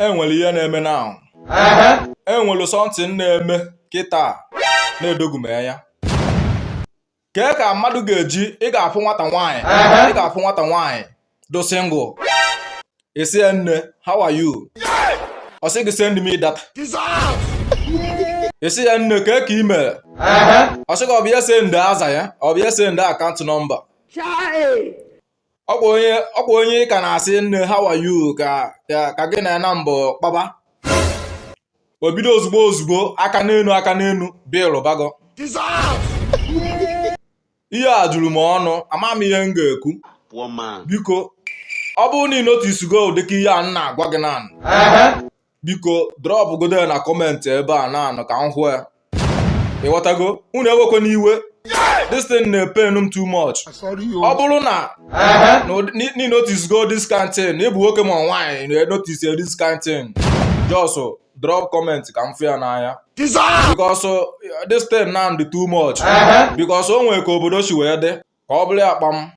Enwere ihe na-eme now. Enwere something na-eme kịta na-edogu m anya. Kee ka mmadụ ga-eji ị ga-afụ nwata nwaanyị, ị ga-afụ nwata nwaanyị dụ single, ị sị ya, "Nne, how are you?" Ọ sị gị, "Send me data." Ị sị ya, "Nne, kee ka ị mere?" Ọ sị gị ọ bụ ya send aza ya, ọ bụ ya send account number. Ọ bụ onye ị ka na-asị, "Nne, how are you?" ka gị na ya na mbụ kpaba, o bido ozugbo ozugbo aka n'enu aka n'enu bill bago. Ihe a juru m ọnụ, ama m ihe m ga-ekwu. Poor man. Biko, ọ bụrụ na ị notice-go dịka ihe a m na-agwa gị naanị, biko drop godo ya na comment ebe a naanị ka m hụ ya. Ịghọtago? Unu ewekwana iwe, this thing na-epain m too much. Ọ bụrụ na ị notice-go this kind thing, na ịbụ nwoke ma nwaanyị na notice this kind thing, just drop comment ka m fụ ya n'anya, because this thing now dị too much, because o nwere ka obodo si wee dị ka ọ bụrụ ya kpam.